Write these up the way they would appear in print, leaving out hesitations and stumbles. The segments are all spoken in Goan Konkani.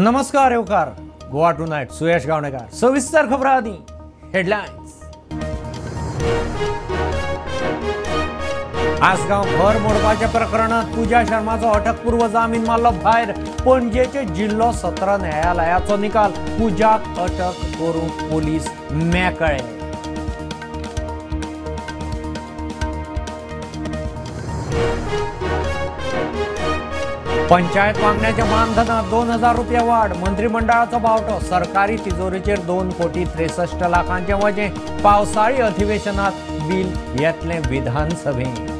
नमस्कार येवकार गोवा टू नायट सुयश गावणेकर। सविस्तर खबरां आदी हेडलायन्स। आसगांव घर मोडपाच्या प्रकरणात पूजा शर्माचो अटकपूर्व जामीन मारलो भायर। पणजेचे जिल्लो सत्र न्यायालयाचो निकाल, पूजाक अटक करूंक पोलीस मेकळे। पंचायत वांगड्याच्या मानधनात 2000 रुपया वाढ, मंत्रिमंडळाचो बावटो। सरकारी तिजोरीचेर 2,63 कोटी वजें। पावसाळी अधिवेशनात बिल येतलें विधानसभेंत।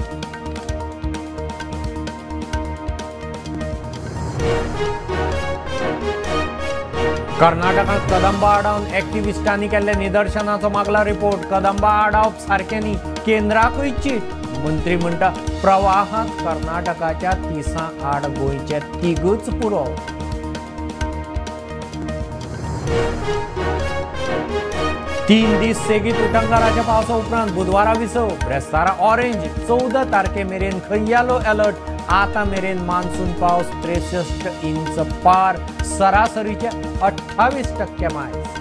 कर्नाटकांत कदंबा आडावन एक्टिविस्टांनी केल्ल्या निदर्शनाचो मागला रिपोर्ट। कदंबा आडावप सारकें न्ही, केंद्राकूय चीट। मंत्री म्हणटा प्रवाहांत कर्नाटकाच्या 30 आड गोंयचे तिगूच पुरो। तीन दीस सेगीत उटंगाराच्या पावसा उपरांत बुधवारा विसव, ब्रेस्तारा ऑरेंज। 14 तारखे मेरेन खंय येलो अलर्ट। आतां मेरेन मान्सून पावस 63 इंच पार, सरासरीचे 28% मायज।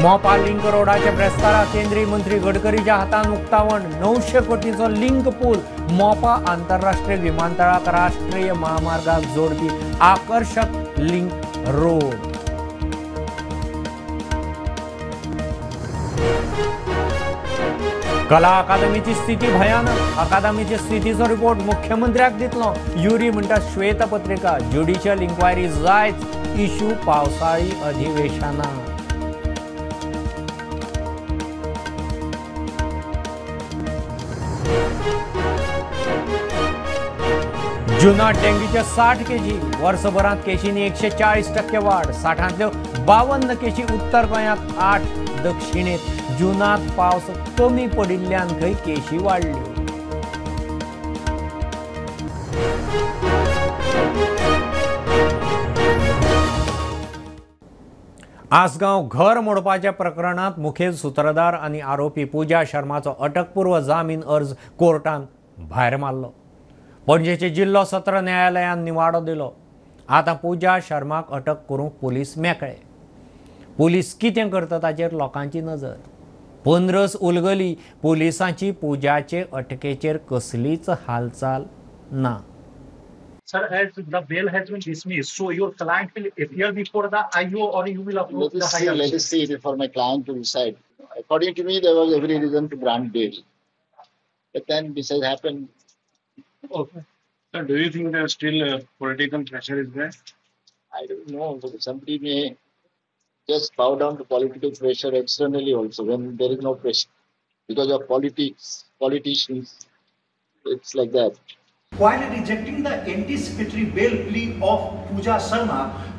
मोपा लिंक रोडाचे ब्रेस्तारा केंद्रीय मंत्री गडकरीच्या हातान उक्तावण। 900 कोटींचो लिंक पूल मोपा आंतरराष्ट्रीय विमानतळाक राष्ट्रीय महामार्गाक जोडपी आकर्शक लिंक रोड। कला अकादमीची स्थिती भयानक, अकादमीचे स्थितीचो रिपोर्ट मुख्यमंत्र्याक दितलो। युरी म्हणटा श्वेतपत्रिका, ज्युडिशियल इन्क्वायरी जायच, इश्यू पावसाळी अधिवेशनात। जुनात डेंग्यूचे 60 केजी, वर्सभरांत केशींनी 140% वाढ। 60ांतल्यो 52 केशी उत्तर गोंयांत, 8 दक्षिणेत। जुनात पावस कमी पडिल्ल्यान खंय केशी वाडल्यो। आसगांव घर मोडपाच्या प्रकरणात मुखेल सूत्रधार आनी आरोपी पूजा शर्माचो अटकपूर्व जामीन अर्ज कोर्टान भायर मारलो। पणजेचे जिल्लो सत्र न्यायालयान निवाडो दिलो। आतां पूजा शर्माक अटक करूंक पोलीस मेकळे। पोलीस कितें करता ताचेर लोकांची नजर। पंद्रस उलगली, पोलिसांची पूजाचे अटकेचेर कसलीच हालचाल ना। Sir, as the bail has been dismissed, so your client will appear before the IO or you will approach the higher? Let us see, it is for my client to decide. According to me, there was every reason to grant bail. But then this has happened. Okay. Sir, do you think there is still political pressure is there? I don't know. Somebody may just bow down to political pressure externally also when there is no pressure. Because of politics, politicians, it's like that. While rejecting the anticipatory bail plea of Pooja Sharma,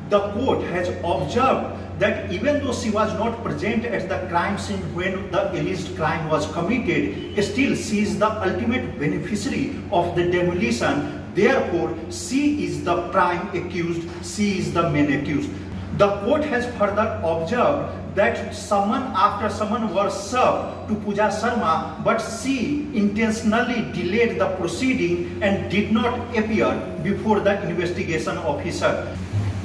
the court has observed that even though she was not present at the crime scene when the alleged crime was committed, still she is the ultimate beneficiary of the demolition. Therefore, she is the prime accused, she is the main accused. The court has further observed that summon after summon were served to Pooja Sharma, but she intentionally delayed the proceeding and did not appear before the investigation officer.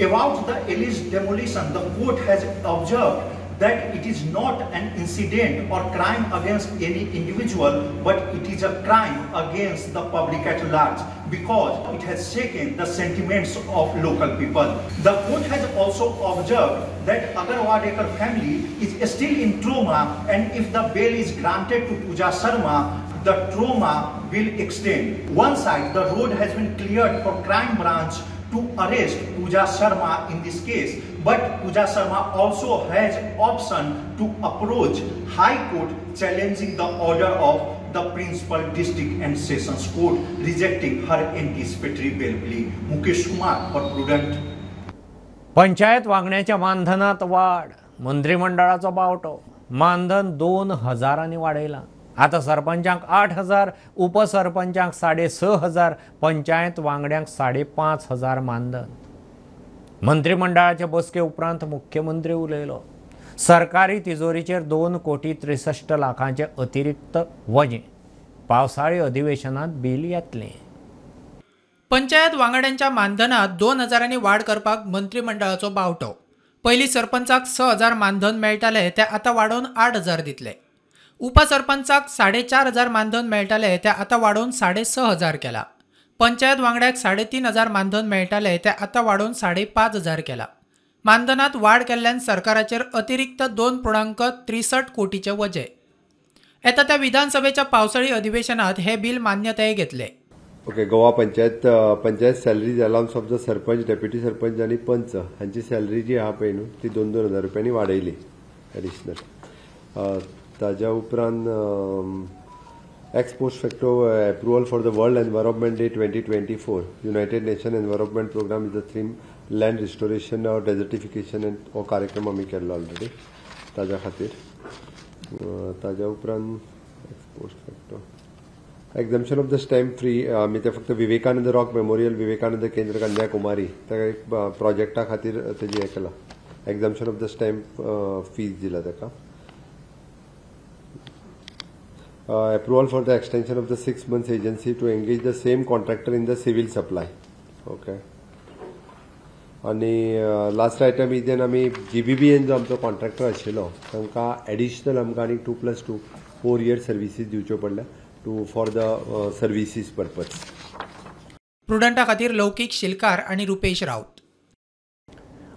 About the alleged demolition, the court has observed that it is not an incident or crime against any individual, but it is a crime against the public at large because it has shaken the sentiments of local people. The court has also observed that Agarwadekar family is still in trauma, and if the bail is granted to Pooja Sharma, the trauma will extend. One side, the road has been cleared for crime branch to arrest Pooja Sharma in this case, but Pooja Sharma also has option to approach High Court challenging the order of the Principal District and Sessions Court rejecting her anticipatory bail plea. Mukesh Kumar for Prudent. Panchayat वांगड्याच्या मानधनात वाढ, मंत्रिमंडळाचो बावटो। मानधन 2000 वाडयलां। आतां सरपंचांक 8000, उपसरपंचांक 6500, पंचायत वांगड्यांक 5500 मानधन। मंत्रिमंडळाचे बसके उपरांत मुख्यमंत्री उलयलो। सरकारी तिजोरीचेर 2,63 कोटींचे अतिरिक्त वजें। पावसाळी अधिवेशनात बिल येतलें। पंचायत वांगड्यांच्या मानधनात 2,000 वाड करपाक मंत्रिमंडळाचो बावटो. पयलीं सरपंचाक 6,000 मानधन मेळटाले ते आतां वाडोवन 8,000 दितले. उपसरपंचाक 4,500 मानधन मेळटाले ते आतां वाडोवन 6,500 केला. पंचायत वांगड्याक 3,500 मानधन मेळटाले ते आतां वाडोवन 5,500 केला. मानधनात वाड केल्ल्यान सरकाराचेर अतिरिक्त 2.63 कोटीचे वजे. येता त्या विधानसभेच्या पावसाळी अधिवेशनात हे बिल मान्यताय घेतले. Okay, Goa panchayat panchayat salaries allowance of the sarpanch, deputy sarpanch आनी पंच हांची सॅलरी जी आहा पळय न्हू ती 2-2 हजार रुपयांनी वाडयली एडिशनल. ताज्या उपरांत ex post facto approval for the world environment day 2024. United Nation environment programme is the theme land restoration or desertification and हो कार्यक्रम आमी केल्लो ऑलरेडी ताज्या खातीर. ताज्या उपरांत ex post facto exemption of the stamp free आमी ते फक्त विवेकानंद रॉक मेमोरियल विवेकानंद केंद्र कन्याकुमारी ताका एक प्रोजेक्टा खातीर तेजी हें केलां, exemption of the stamp fees दिला ताका. Approval for the extension of the 6 months agency to engage the same contractor in the civil supply. Okay, आनी लास्ट आयटम is आमी GBBN जो आमचो कॉन्ट्रॅक्टर आशिल्लो तांकां एडिशनल आमकां आनी 2+2 4 इयर सर्विसीस दिवच्यो पडल्या to for the services purpose. प्रुडंटा खातीर लौकीक शिलकार आनी रुपेश राऊत.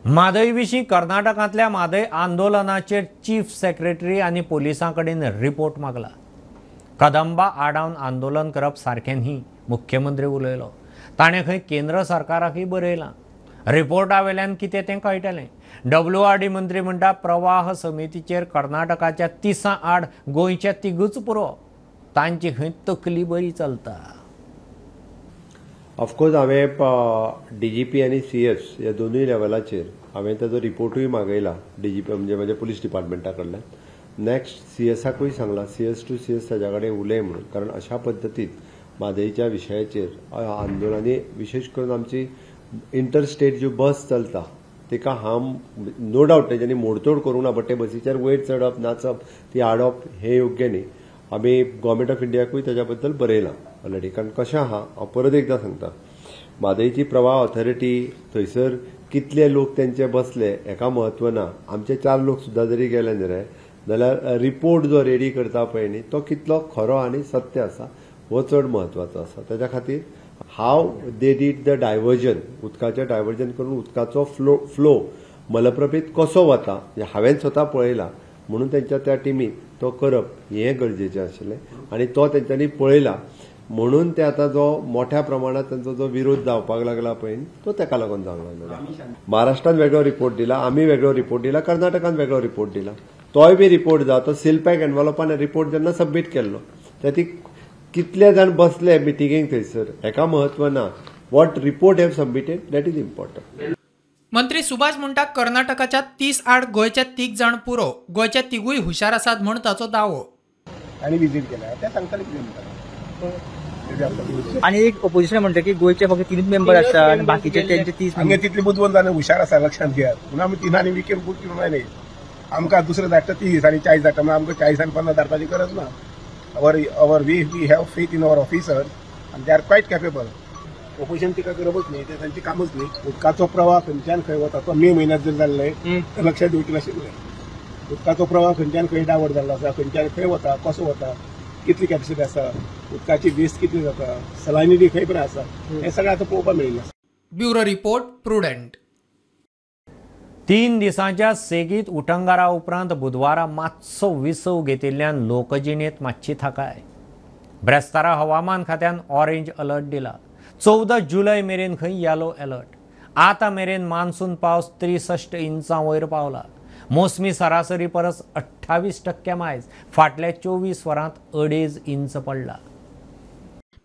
म्हादय विशीं कर्नाटकांतल्या म्हादय आंदोलनाचेर चीफ सेक्रेटरी आनी पोलिसां कडेन रिपोर्ट मागला. कदंबा आडावन आंदोलन करप सारकें न्ही, मुख्यमंत्री उलयलो. ताणें खंय केंद्र सरकाराकय बरयलां. रिपोर्टा वेल्यान कितें तें कळटलें. WRD मंत्री म्हणटा प्रवाह समितीचेर कर्नाटकाच्या 30 आड गोंयच्या 3 पुरो. तांची खंय तकली बरी चलता. ऑफकोर्स हांवें DGP आनी CS ह्या दोनूय लेवलाचेर हांवें ताजो रिपोर्टूय मागयला DGP म्हणजे म्हज्या पुलीस डिपार्टमेंटा कडल्यान. नेक्स्ट CSाकूय सांगलां, CS to CS ताज्या कडेन उलय म्हणून, कारण अशा पद्दतीन म्हादयच्या विशयाचेर आंदोलनांनी विशेश करून आमची इंटरस्टेट ज्यो बस चलता तिका हार्म नो डावट तेंच्यांनी मोडतोड करूंक ना, बट ते बसीचेर वयर चडप नाचप ती हाडप हें योग्य न्ही. आमी गव्हर्मेंट ऑफ इंडियाकूय ताज्या बद्दल बरयलां ऑलरेडी. कारण कशें आहा हांव परत एकदां सांगता, म्हादयची प्रवाह ऑथॉरिटी थंयसर कितले लोक तेंचे बसले हेका म्हत्व ना. आमचे 4 लोक सुद्दां जरी गेले न्ही रे जाल्यार रिपोर्ट जो रेडी करता पळय न्ही तो कितलो खरो आनी सत्य आसा हो चड म्हत्वाचो आसा. ताज्या खातीर how they did the diversion, उदकाचें डायवर्जन करून उदकाचो फ्लो मलप्रभेत कसो वता हें हांवें स्वता पळयलां, म्हणून तेंच्या त्या टिमीन तो करप हें गरजेचें आशिल्लें आनी तो तेंच्यांनी पळयला म्हणून ते आतां जो मोठ्या प्रमाणात तांचो जो विरोध जावपाक लागला पळय तो ताका लागून जावंक लागला. महाराष्ट्रान वेगळो रिपोर्ट दिला, आमी वेगळो रिपोर्ट दिला, कर्नाटकान वेगळो रिपोर्ट दिला. तोय बी रिपोर्ट जाता तो सील पॅक एनवलपान रिपोर्ट जेन्ना सबमीट केल्लो त्या ती कितले जाण बसले मिटिंगेक थंयसर हेका म्हत्व ना. What report have submitted that is important. मंत्री सुभाष म्हणटा कर्नाटकाच्या 30 आड गोंयच्या 3 जाण पुरो, गोंयच्या 3 हुशार आसात म्हूण ताचो दावो. आनी विजीट केल्या ते सांगताले कितें म्हणटा. आनी एक ओपोजिशन म्हणटा की गोंयचे फक्त 3 मेंबर आसता आनी बाकीचे तेंचे 30. आमगे तितले बुदवंत जाण हुशार आसा लक्षांत घेयात, म्हणून आमी 3 we can put manage. आमकां दुसरे धाडटा 30 आनी 40 धाडटा, म्हणून आमकां 40 आनी 50 धाडपाची गरज ना. Our we have faith in our officer and they are quite capable. Opposition टिका करपच न्ही, ते तांचें कामच न्ही. उदकाचो प्रवाह खंयच्यान खंय वता तो मे म्हयन्यांत जर जाल्लें तर लक्षात दिवचें नाशिल्लें. उदकाचो प्रवाह खंयच्यान खंय डायवर्ट जाल्लो आसा, खंयच्यान खंय वता, कसो वता, कितली कॅपॅसिटी आसा, उदकाची वेस्ट कितली जाता, सलायनिटी खंय पर्यंत आसा, हें सगळें आतां पळोवपाक मेळिल्लें आसा. Bureau report, Prudent. 3 दिसांच्या सेगीत उटंगारा उपरांत बुधवारा मातसो विसव घेतिल्ल्यान लोकजिणेंत मातशी थाकाय. ब्रेस्तारा हवामान खात्यान ऑरेंज अलर्ट दिला. 14 जुलय मेरेन खंय येलो अलर्ट. आतां मेरेन मान्सून पावस 63 इंचां वयर पावला. मोसमी सरासरी परस 28% मायज. फाटल्या 24 वरांत 2.5 इंच पडला.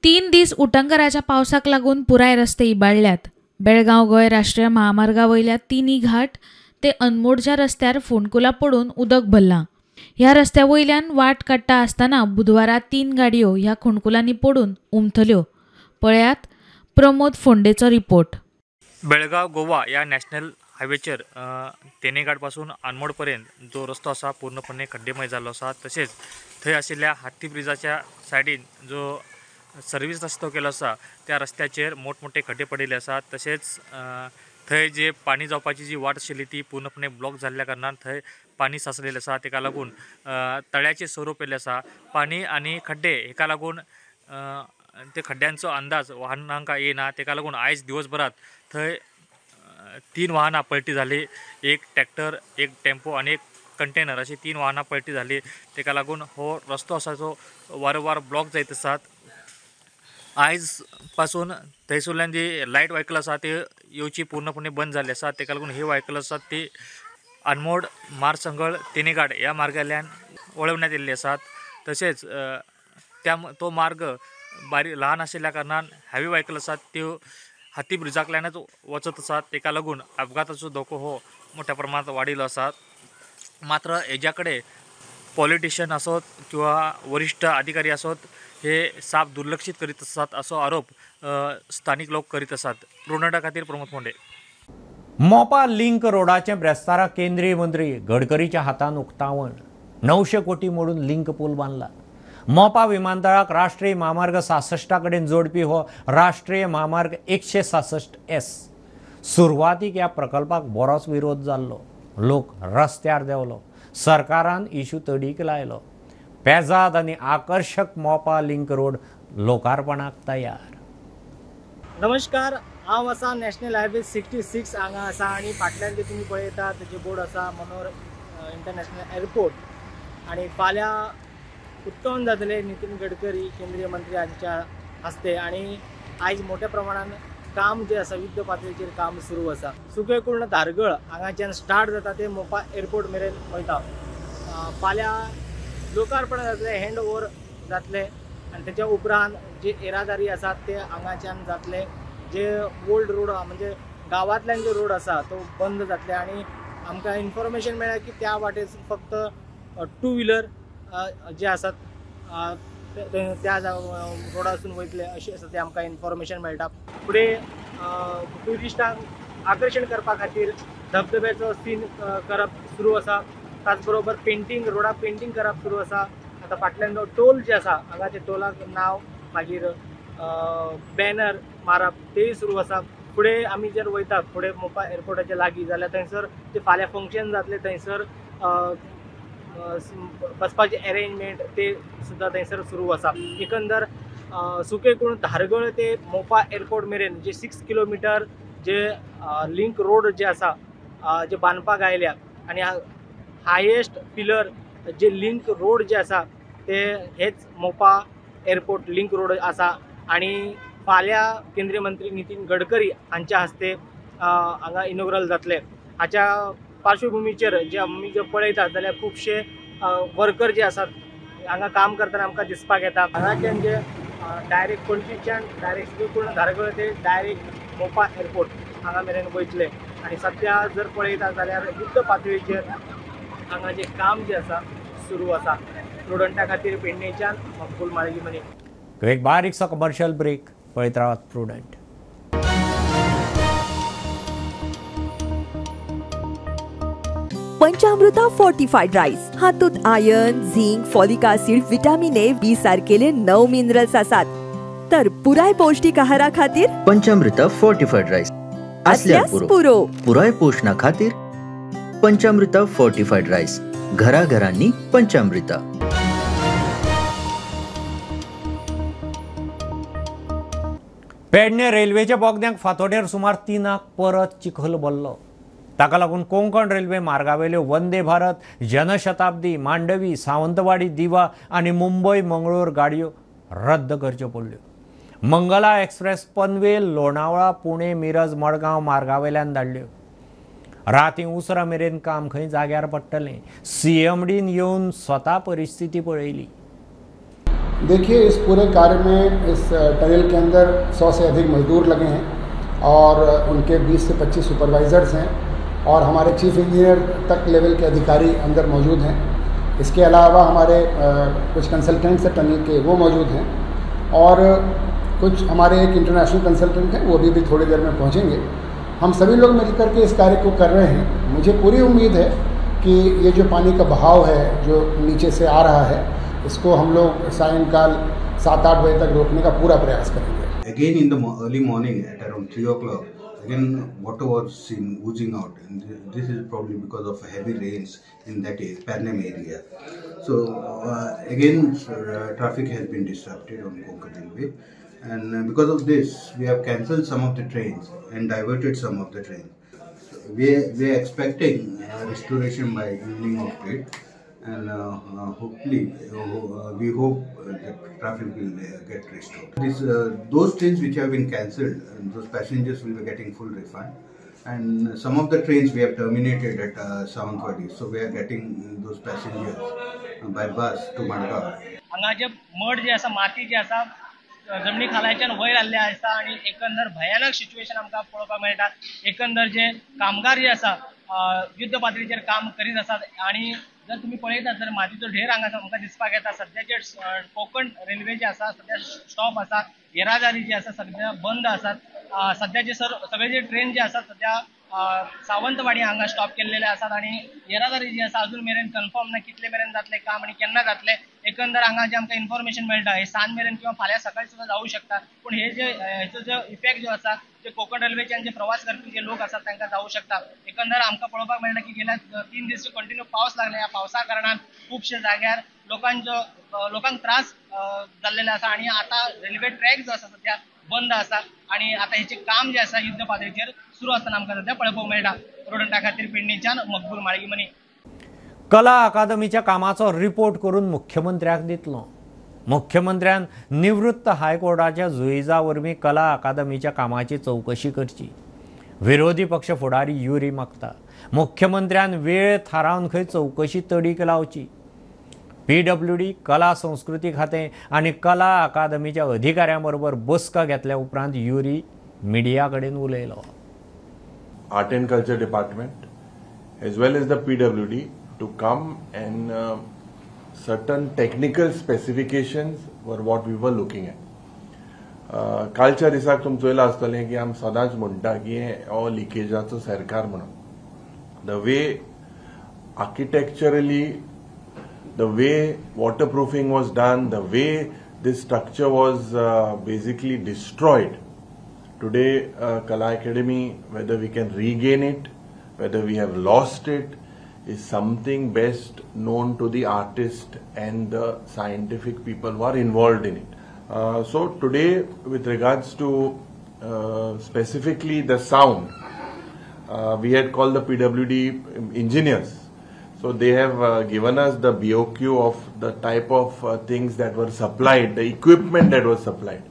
3 दीस उटंगाराच्या पावसाक लागून पुराय रस्ते इबाडल्यात. बेळगांव गोंय राष्ट्रीय महामार्गा वयल्या 3 घाट ते अनमोडच्या रस्त्यार फोंडकुलां पडून उदक भरलां. ह्या रस्त्या वयल्यान वाट काडटा आसतना बुधवारा 3 गाडयो ह्या फोंडकुलांनी पडून उमथल्यो. पळयात प्रमोद फोंडेचो रिपोर्ट. बेळगांव गोवा ह्या नॅशनल हायवेचेर तेनेघाट पासून अनमोड पर्यंत जो रस्तो आसा पूर्णपणे खड्डेमय जाल्लो आसा. तशेंच थंय आशिल्ल्या हात्ती ब्रिजाच्या सायडीन जो सर्वीस रस्तो केलो आसा त्या रस्त्याचेर मोठमोठे खड्डे पडिल्ले आसात. तशेंच थंय जे पाणी जावपाची जी वाट आशिल्ली ती पूर्णपणे ब्लॉक जाल्ल्या कारणान थंय पाणी साचलेलें आसा. ताका लागून तळ्याचें स्वरूप येयल्लें आसा. पाणी आनी खड्डे हेका लागून ते खड्ड्यांचो अंदाज वाहनांक येना. ताका लागून आयज दिवसभरात थंय 3 वाहनां पलटी जाली. एक ट्रॅक्टर, एक टेम्पो आनी एक कंटेनर अशी 3 वाहनां पलटी जाली. ताका लागून हो रस्तो आसा जो वारंवार ब्लॉक जायत आसात. आयज पासून थंयसरल्यान जी लायट व्हायकल आसा ती येवची पूर्णपणे बंद जाल्ली आसा. ताका लागून ही व्हायकल आसात ती अनमोड, मारसंगळ, तेनेघाट ह्या मार्गांतल्यान वळवण्यात येयल्ली आसात. तशेंच त्या तो मार्ग बारीक ल्हान आशिल्ल्या कारणान हेवी व्हायकल आसात त्यो हाती ब्रिजांतल्यानच वचत आसात. ताका लागून अपघाताचो धोको हो मोठ्या प्रमाणात वाडिल्लो आसा. मात्र हेज्या कडेन पॉलिटिशियन असोत किंवा वरिश्ठ अधिकारी असोत हे साप दुर्लक्षित करीत आसात असो आरोप स्थानिक लोक करीत आसात. प्रुडंटा खातीर प्रमोद मोंडे. मोपा लिंक रोडाचें ब्रेस्तारा केंद्रीय मंत्री गडकरीच्या हातान उक्तावण. 900 कोटी मोडून लिंक पूल बांदला. मोपा विमानतळाक राष्ट्रीय म्हामार्ग 66 कडेन जोडपी हो राष्ट्रीय म्हामार्ग 166S. सुरवातीक ह्या प्रकल्पाक बरोच विरोध जाल्लो. लोक रस्त्यार देंवलो. सरकारान इशू तडीक लायलो. पेजाद आनी आकर्शक मोपा लिंक रोड लोकार्पणाक तयार. नमस्कार, हांव आसा नॅशनल हायवे 66 हांगा आसा आनी फाटल्यान जे तुमी पळयता तेजे बोर्ड आसा मनोहर इंटरनॅशनल एअरपोर्ट. आनी फाल्यां उक्तावण जातलें नितीन गडकरी केंद्रीय मंत्री हांच्या हस्ते. आनी आयज मोठ्या प्रमाणान काम जें आसा युद्ध पातळीचेर काम सुरू आसा. सुकेकुर्ण धारगळ हांगाच्यान स्टार्ट जाता ते मोपा एअरपोर्ट मेरेन वयता. फाल्यां लोकार्पण जातलें, हँड ओवर जातलें आनी तेच्या उपरांत जे येरादारी आसा ते हांगाच्यान जातले. जे ओल्ड रोड म्हणजे गांवांतल्यान जो रोड आसा तो बंद जातले. आनी आमकां इन्फॉर्मेशन मेळ्ळें की त्या वाटेसून फक्त टू व्हिलर जे आसात त्या रोडासून वयतले अशें आसा तें आमकां इन्फॉर्मेशन मेळटा. फुडें ट्युरिस्टांक आकर्शण करपा खातीर धबधब्याचो सीन करप सुरू आसा. त्याच बरोबर पेंटींग, रोडाक पेंटींग करप सुरू आसा. आतां फाटल्यान जो टोल जे आसा हांगाचे टोलाक नांव मागीर बॅनर मारप तेय सुरू आसा. फुडें आमी जर वयता फुडें मोपा एअरपोर्टाच्या लागीं जाल्यार थंयसर जे फाल्यां फंक्शन जातलें थंयसर बसपाचें अरेंजमेंट ते सुद्दां थंयसर सुरू आसा. एकंदर सुकेकुर्ण धारगळ ते मोपा एअरपोर्ट मेरेन जे 6 किलोमिटर जे लिंक रोड जे आसा जे बांदपाक आयल्या आनी हायेस्ट पिलर जे लिंक रोड जे आसा ते हेच मोपा एअरपोर्ट लिंक रोड आसा. आनी फाल्यां केंद्रीय मंत्री नितीन गडकरी हांच्या हस्ते हांगा इनॉग्रल जातलें. हाच्या पार्श्वभुमीचेर जे आमी जर पळयतात जाल्यार खुबशे वर्कर जे आसात हांगा काम करतना आमकां दिसपाक येता. हांगाच्यान जे डायरेक्ट पणजीच्यान डायरेक्ट सुकेकुर्ण धारगळ ते डायरेक्ट मोपा एअरपोर्ट हांगा मेरेन वयतले. आनी सद्या जर पळयता जाल्यार युद्ध पातळीचेर हांगा जे काम जे आसा सुरू आसा. प्रुडंटा खातीर पेडणेच्यान मकबूल माळगी मनी. एक बारीकसो कमर्शियल ब्रेक. पळयत रावात प्रुडंट. पंचामृता फोर्टिफाईड राईस हातूंत iron, zinc, folic acid, vitamin A, B सारकेले 9 मिनरल्स आसात. तर पुराय पौष्टिक आहारा खातीर पंचामृता फोर्टिफाईड राईस असल्यास पुरो. पुराय पोषणा खातीर पंचामृता फोर्टिफाईड राईस घराघरांनी पंचामृता. पेडणे रेल्वेच्या बोगद्यांक फातोडेर सुमार 3 परत चिखल भरलो. ताका लागून कोंकण रेल्वे मार्गावेल्यो वंदे भारत, जनशताब्दी, मांडवी, सावंतवाडी, दिवा आनी मुंबय मंगळूर गाडयो रद्द करच्यो पडल्यो. मंगला एक्सप्रेस पनवेल, लोणावळा, पुणे, मिरज, मडगांव मार्गावेल्यान धाडल्यो. राती उसरां मेरेन काम खंय जाग्यार पडटलें. सीएमडीन येवन स्वता परिस्थिती पळयली. देखिए, इस पूरे कार्य में इस टनल के अंदर 100 से अधिक मजदूर लगे हैं और उनके 20 से 25 सुपरवाइज़र्स हैं और हमारे चीफ इंजीनियर तक लेवल के अधिकारी अंदर मौजूद हैं। इसके अलावा हमारे कुछ कंसल्टेंट्स हैं टनल के, वो मौजूद हैं और कुछ हमारे एक इंटरनेशनल कंसल्टेंट हैं, वो भी थोड़ी देर में पहुंचेंगे। हम सभी लोग मिल करके इस कार्य को कर रहे हैं। मुझे पूरी उम्मीद है कि ये जो पानी का बहाव है जो नीचे से आ रहा है, इसको हम लोग सायंकाल 7-8 बजे तक रोकने का पूरा प्रयास करेंगे। Again in the early morning at around 3 o'clock, again water was seen oozing out, and this is probably because of heavy rains in that Pernem area. So again traffic has been disrupted on Konkan Railway, and because of this we have cancelled some of the trains and diverted some of the trains. So we are expecting restoration by evening of it, and hopefully we hope that traffic will get restored. Those trains which have been cancelled, those passengers will be getting full refund, and some of the trains we have terminated at Sawantwadi, so we are getting those passengers by bus to Madgaon. हांगा जे मड जे आसा, माती जी आसा जमनी खालाच्यान वयर आयिल्ले आसा आनी एकंदर भयानक सिच्युएशन आमकां पळोवपाक मेळटा. एकंदर जे कामगार जे आसा युद्ध पातळीचेर काम करीत आसात आनी जर तुम्ही पळयतात तर मातीचो ढेर हांगा आमकां दिसपाक येता. सद्या जे कोंकण रेल्वे जे आसा सद्या स्टॉप आसा, येरादारी जी आसा सद्या बंद आसात. सद्या जे सगळे जे ट्रेन जे आसात सद्या सावंतवाडी हांगा स्टॉप केल्लेले आसात आनी येरादारी जी आसा अजून मेरेन कन्फर्म ना कितले मेरेन जातले काम आनी केन्ना जातले. एकंदर हांगा जे आमकां इन्फॉर्मेशन मेळटा हे सांज मेरेन किंवा फाल्यां सकाळी सुद्दां जावं शकता, पूण हे जे हेचो जो इफेक्ट जो आसा जे कोंकण रेल्वेच्यान जे प्रवास करपी जे लोक आसात तांकां जावं शकता. एकंदर आमकां पळोवपाक मेळटा की गेल्या 3 दीस कंटिन्यू पावस लागले, ह्या पावसा कारणान खुबशे जाग्यार लोकांक त्रास जाल्लेले आसा आनी आतां रेल्वे ट्रॅक जो आसा सद्या बंद आसा आनी आतां हेचें काम जें आसा युद्ध पातळीचेर सुरू आसतना आमकां सद्या पळोवपाक मेळटा. प्रुडंटा खातीर पेडणेच्यान मकबूल माळगीमनी. कला अकादमीच्या कामाचो रिपोर्ट करून मुख्यमंत्र्याक दितलो. मुख्यमंत्र्यान निवृत्त हायकोर्टाच्या जुईजा वरवीं कला अकादमीच्या कामाची चवकशी करची. विरोधी पक्ष फुडारी युरी मागता मुख्यमंत्र्यान वेळ थारावन खंय चवकशी तडीक लावची. पीडब्ल्यूडी, कला संस्कृती खातें आनी कला अकादमीच्या अधिकाऱ्यां बरोबर बसका घेतल्या उपरांत युरी मिडिया कडेन उलयलो. Art and Culture Department as well as the PWD to come and certain technical specifications were what we were looking at. कालच्या दिसाक तुम चोयलां आसतलें की आमी सदांच म्हणटा की हो लिकेजाचो सरकार म्हणून. The way architecturally, the way waterproofing was done, the way this structure was basically destroyed. Today, Kala Academy, whether we can regain it, whether we have lost it, is something best known to the artist and the scientific people who are involved in it. So today, with regards to specifically the sound, we had called the PWD engineers. So they have given us the BOQ of the type of things that were supplied, the equipment that was supplied.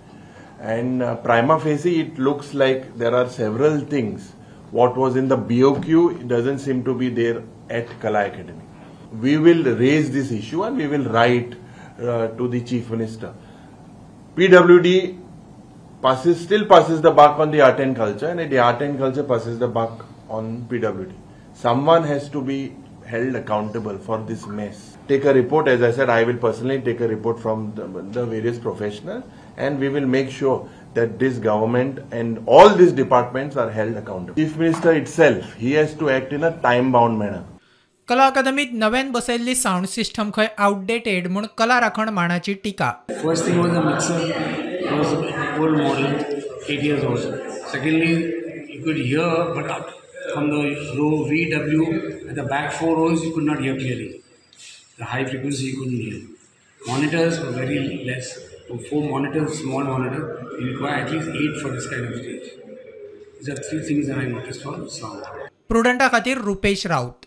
And prima facie, it looks like there are several things. What was in the BOQ doesn't seem to be there at Kala Academy. We will raise this issue and we will write to the Chief Minister. PWD still passes the buck on the art and culture, and the art and culture passes the buck on PWD. Someone has to be held accountable for this mess. Take a report, as I said, I will personally take a report from the various professionals, and we will make sure that this government and all these departments are held accountable. Chief Minister itself, he has to act in a time-bound manner. कला अकादमीत नव्यान बसयल्ली सावंड सिस्टम खंय आउटडेटेड म्हूण कला राखण माणाची टिका. First thing was the mixer was old model, 8 years old. Secondly, you could hear but up from the row V, W at the back 4 rows you could not hear clearly. The high frequency you couldn't hear. Monitors were very less. 4 monitors, small monitor, you require at least 8 for this kind of stage. These are 3 things that I noticed for sound. प्रुडंटा खातीर रुपेश राऊत.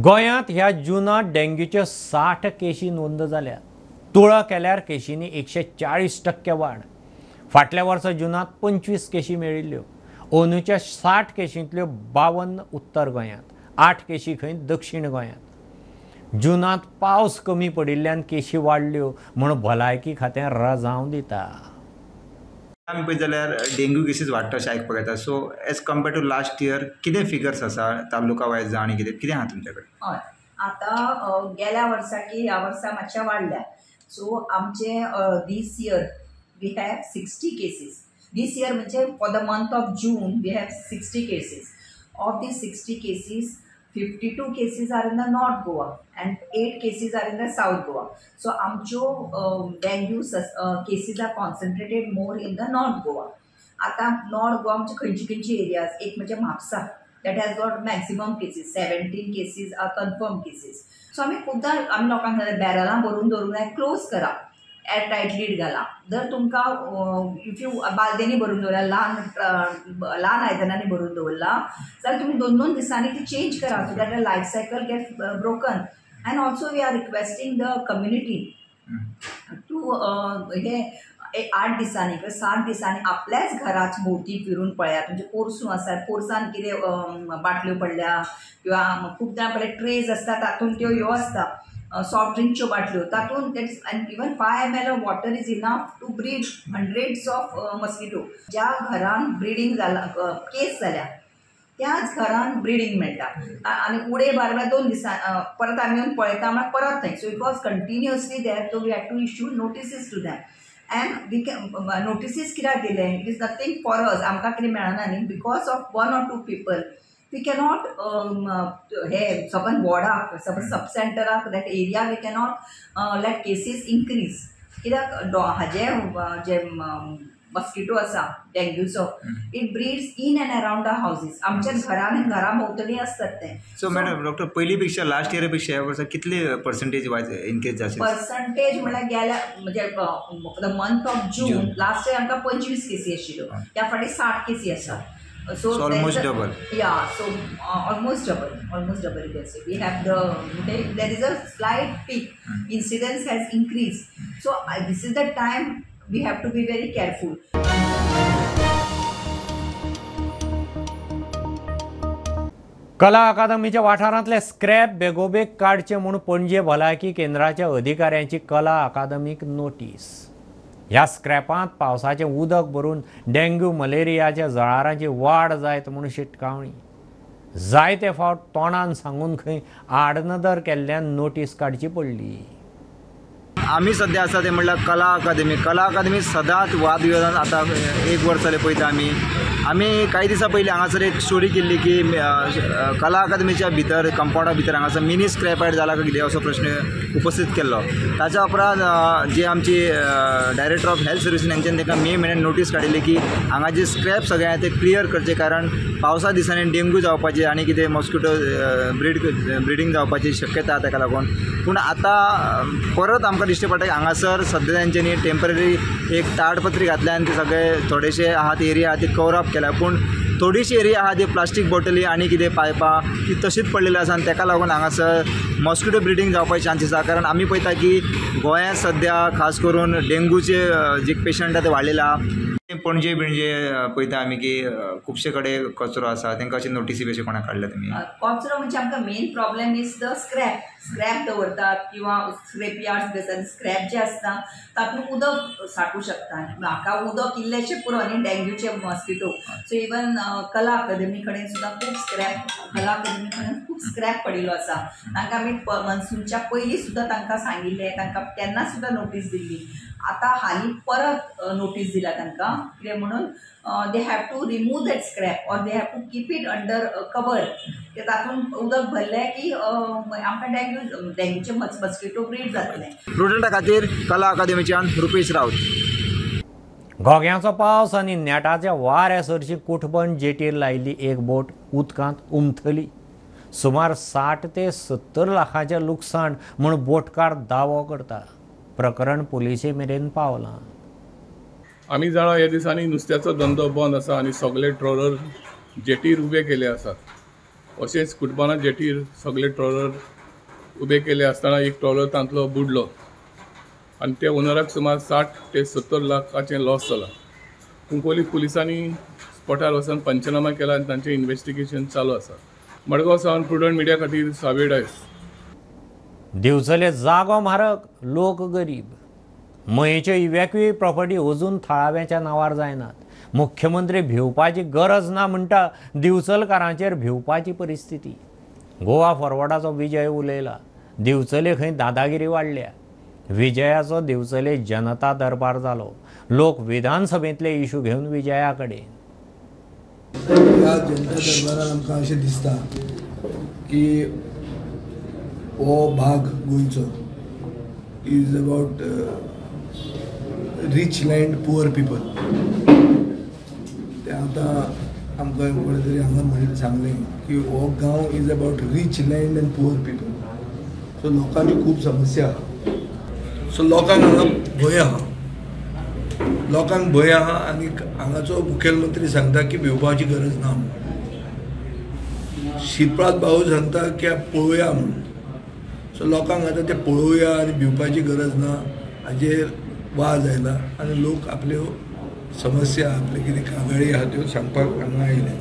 गोंयांत ह्या जुनांत डेंग्यूच्यो 60 केशी नोंद जाल्यात. तुळा केल्यार केशींनी 140% वाड. फाटल्या वर्सा जुनांत 25 केशी मेळिल्ल्यो. अंदूच्या 60 केशींतल्यो 52 उत्तर गोंयांत, 8 केशी खंय दक्षिण गोंयांत. जुनांत पावस कमी पडिल्ल्यान केशी वाडल्यो म्हूण भलायकी खातें रजांव दिता. आमी पळयत जाल्यार डेंग्यू केसीस वाडटा अशें आयकपाक येता. So as compare to last year कितें फिगर्स आसा तालुका वायज जावं आनी कितें कितें आहा तुमचे कडेन? हय, आतां गेल्या वर्सा की ह्या वर्सा मातशें वाडल्या. सो आमचे this year we have 60 cases. This year म्हणजे for the month of June we have 60 cases. Of these 60 cases, 52 cases are in the North Goa and 8 cases are in the South Goa. So आमच्यो dengue cases are concentrated more in the North Goa. आतां नॉर्थ गोवा म्हणजे खंयची खंयची एरियाज, एक म्हणजे Mapusa that has got maximum cases, 17 cases are confirm cases. So आमी खुबदां आमी लोकांक सांगता बॅरलां भरून दवरूंक जाय, क्लोज करा, एअर टायट लीड घाला. जर तुमकां if you बालदेनी भरून दवरला, ल्हान ल्हान आयदनांनी भरून दवरला जाल्यार तुमी 2-2 दिसांनी ती चेंज करा, so that life cycle get broken. And also we are requesting the community to हे 8 दिसांनी किंवा 7 दिसांनी आपल्याच घराच भोंवती फिरून पळयात. म्हणजे पोरसूं आसा, पोरसान कितें बाटल्यो पडल्या किंवा खुबदां पळय ट्रेज आसता तातूंत त्यो ह्यो आसता सॉफ्ट ड्रिंकच्यो बाटल्यो, तातूंत and even 5 ml of water is enough to breed hundreds of mosquito. ज्या घरान ब्रिडींग जाला, केस जाल्या त्याच घरान ब्रिडींग मेळटा आनी उडे बारल्या 2 दिसां परत आमी येवन पळयता म्हळ्यार परत थंय. So it was continuously there, so we had to issue notices to them. And we can notices कित्याक दिले, it is nothing for us, आमकां कितें मेळना न्ही, because of 1 or 2 people we cannot hey suppose वॉर्डाक, सपोज सब सेंटराक, that area we cannot let cases increase. कित्याक हाजे जे मस्किटो आसा डेंग्यूचो, it breeds in and around the houses, आमच्या घरान घरा भोंवतणी आसतात ते. सो मॅडम डॉक्टर, पयली पेक्षा लास्ट इयरा पेक्षा ह्या वर्सा कितले पर्संटेज वायज इनक्रीज जाता? पर्संटेज म्हळ्यार गेल्या म्हणजे the month of June last year आमकां 25 केसी आशिल्ल्यो, त्या फावटी 60 केसी आसा. So almost double. Yeah, so almost double you can say. We have there is a slight peak, incidence has increased. So this is the time we have to be very careful. कला अकादमीच्या वाठारांतले स्क्रॅप बेगोबेग काडचे म्हूण पणजे भलायकी केंद्राच्या अधिकाऱ्यांची कला अकादमीक नोटीस. ह्या स्क्रॅपांत पावसाचें उदक भरून डेंग्यू मलेरियाच्या जळारांची वाड जायत म्हूण शिटकावणी. जायते फावट तोंडान सांगून खंय आडनदर केल्ल्यान नोटीस काडची पडली. आमी सद्या आसा ते म्हणल्यार कला अकादमी. कला अकादमी सदांच वादविवादान आतां एक वर्स जालें पळयता आमी. आमी कांय दिसां पयलीं हांगासर एक स्टोरी केल्ली की कला अकादमीच्या भितर कंपावंडा भितर हांगासर मिनी स्क्रॅप यार्ड जाला काय कितें असो प्रश्न उपस्थीत केल्लो. ताच्या उपरांत जी आमची डायरेक्टर ऑफ हेल्थ सर्विसीस हेंच्यान तांकां मे म्हयन्यान नोटीस काडिल्ली की हांगा जे स्क्रॅप सगळे आहा ते क्लियर करचे, कारण पावसा दिसांनी डेंग्यू जावपाची आनी कितें मॉस्किटो ब्रिडींग जावपाची शक्यता आहा ताका लागून. पूण आतां परत आमकां दिश्टी पडटा की हांगासर सद्या तेंच्यांनी टेंपररी एक ताडपत्री घातल्या आनी ते सगळे थोडेशे आहा ते एरिया आहा ते कवर अप केल्या, पूण थोडीशी एरिया आहा ती प्लास्टीक बॉटली आनी कितें पायपां ती तशीच पडलेली आसा आनी ताका लागून हांगासर मॉस्किटो ब्रिडींग जावपाचे चान्सीस आहा. कारण आमी पळयता की गोंयांत सद्या खास करून डेंगूचे जे पेशंट आहा ते वाडलेले आहा. पणजे बिणजे पळयता आमी की खुबशे कडेन कचरो आसा, तांकां अशी नोटीसी बी अशें कोणाक काडल्या तुमी? कचरो म्हणजे आमकां main problem is the scrap. Scrap दवरतात किंवा स्क्रॅप यार्ड्स बी आसता, स्क्रॅप जे आसता तातूंत उदक साठूं शकता. म्हाका उदक इल्लेशें पुरो न्ही डेंग्यूचे मॉस्किटो. सो इवन कला अकादमी कडेन सुद्दां खूब स्क्रॅप, कला अकादमी कडेन खूब स्क्रॅप पडिल्लो आसा. तांकां आमी मनसूनच्या पयलीं सुद्दां तांकां सांगिल्लें, तांकां तेन्ना सुद्दां नोटीस दिल्ली. आतां हालीं परत नोटीस दिला तांकां, कितें म्हणून they have to remove that scrap or they have to keep it under cover. तातूंत उदक भरलें की आमकां डेंग्यू डेंग्यूचे मस्किटो ब्रीड जातले. प्रुडंटा खातीर कला अकादमीच्यान रुपेश राऊत. घोग्यांचो पावस आनी नेटाच्या वाऱ्या सरशी कुठबण जेटीर लायिल्ली एक बोट उदकांत उमथली. सुमार 60 ते 70 लाखाचें लुकसाण म्हूण बोटकार दावो करता. प्रकरण पुलिसे मेरेन पावलां. आमी जाणा ह्या दिसांनी नुस्त्याचो धंदो बंद आसा आनी सगळे ट्रॉलर जेटीर उबे केले आसात. अशेंच कुटबाना जेटीर सगळे ट्रॉलर उबे केले आसतना एक ट्रॉलर तांतलो बुडलो आनी त्या ओनराक सुमार 60 ते 70 लाखाचें लॉस जाला. कुंकोली पुलिसांनी स्पॉटार वचून पंचनामा केला आनी तांचें इन्वेस्टिगेशन चालू आसा. मडगांव सावन प्रुडंट मिडिया खातीर सावेड आयस. दिवचले जागो म्हारग, लोक गरीब. मयेच्यो इव्हॅक्युई प्रॉपर्टी अजून थळाव्यांच्या नांवार जायनात. मुख्यमंत्री भिवपाची गरज ना म्हणटा दिवचलकारांचेर भिवपाची परिस्थिती. गोवा फॉरवर्डाचो विजय उलयला. दिवचले खंय दादागिरी वाडल्या. विजयाचो दिवचले जनता दरबार जालो. लोक विधानसभेंतले इशू घेवन विजया कडेन. ह्या जनता दरबारान आमकां अशें दिसता की हो भाग गोंयचो is about rich land poor people. ते आतां आमकां कोणें तरी हांगा म्हणून सांगलें की हो गांव is about rich land and poor people. So लोकांची खूब समस्या आहा. सो लोकांक हांगा भंय आहा, लोकांक भंय आहा आनी हांगाचो मुखेलमंत्री सांगता की भिवपाची गरज ना म्हणून. शिरप्रात भाऊ सांगता की पळोवया म्हणून. सो लोकांक आतां ते पळोवया आनी भिवपाची गरज ना हाजेर वाज आयला आनी लोक आपल्यो समस्या, आपले कितें कागाळी आहा त्यो सांगपाक हांगा आयले.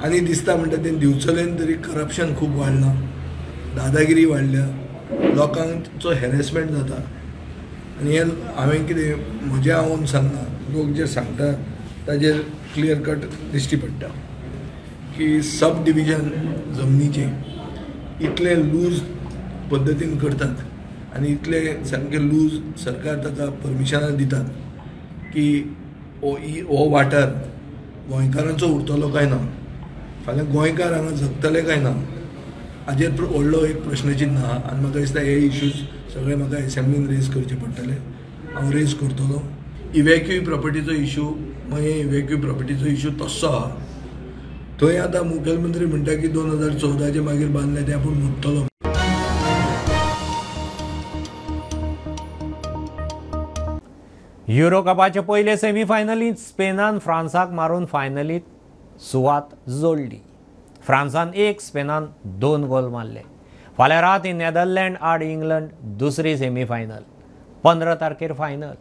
आनी दिसता म्हणटा तें दिवचलेन तरी करप्शन खूब वाडलां, दादागिरी वाडल्या, लोकांचो हॅरेसमेंट जाता. आनी हें हांवें कितें म्हजें हांव सांगना, लोक जे सांगता ताजेर क्लियर कट दिश्टी पडटा की सब डिविजन जमनीचें इतलें लूज पद्दतीन करतात आनी इतले सामकें लूज सरकार ताका परमिशनां दितात की हो वाठार गोंयकारांचो उरतलो काय ना, फाल्यां गोंयकार हांगा जगतले काय ना, हाजेर व्हडलो एक प्रश्नचिन्ह आहा. आनी म्हाका दिसता हे इश्यूज सगळे म्हाका एसेंब्लीन रेज करचे पडटले, हांव रेज करतलो. इव्हॅक्यू प्रॉपर्टीचो इशू, मागीर इव्हॅक्यू प्रॉपर्टीचो इशू तस्सो आहा. थंय आतां मुखेलमंत्री म्हणटा की 2014 मागीर बांदले ते आपूण मोडटलो. युरो कपाचे पयले सेमीफायनलींत स्पेनान फ्रांसाक मारून फायनलींत सुवात जोडली. फ्रांसान 1, स्पेनान 2 गोल मारले. फाल्यां राती नेदरलँड आड इंग्लंड दुसरी सेमीफायनल, 15 तारखेर फायनल.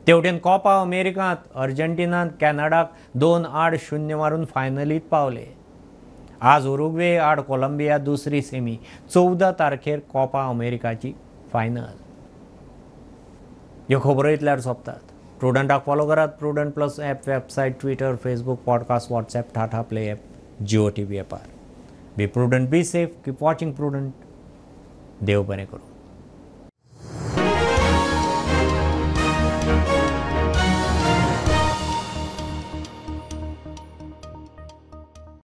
तेवटेन कोपा अमेरिकांत अर्जेंटिनान कॅनडाक 2-0 मारून फायनलींत पावले. आज उरुग्वे आड कोलंबिया दुसरी सेमी, 14 तारखेर कोपा अमेरिकाची फायनल. ह्यो खबरो इतल्यार सोंपतात. प्रुडंटाक फॉलो करात Prudent plus app, website, Twitter, Facebook, podcast, WhatsApp, Tata Play app, Jio TV एपार. Be prudent, be safe, keep watching Prudent. देव बरें करूं.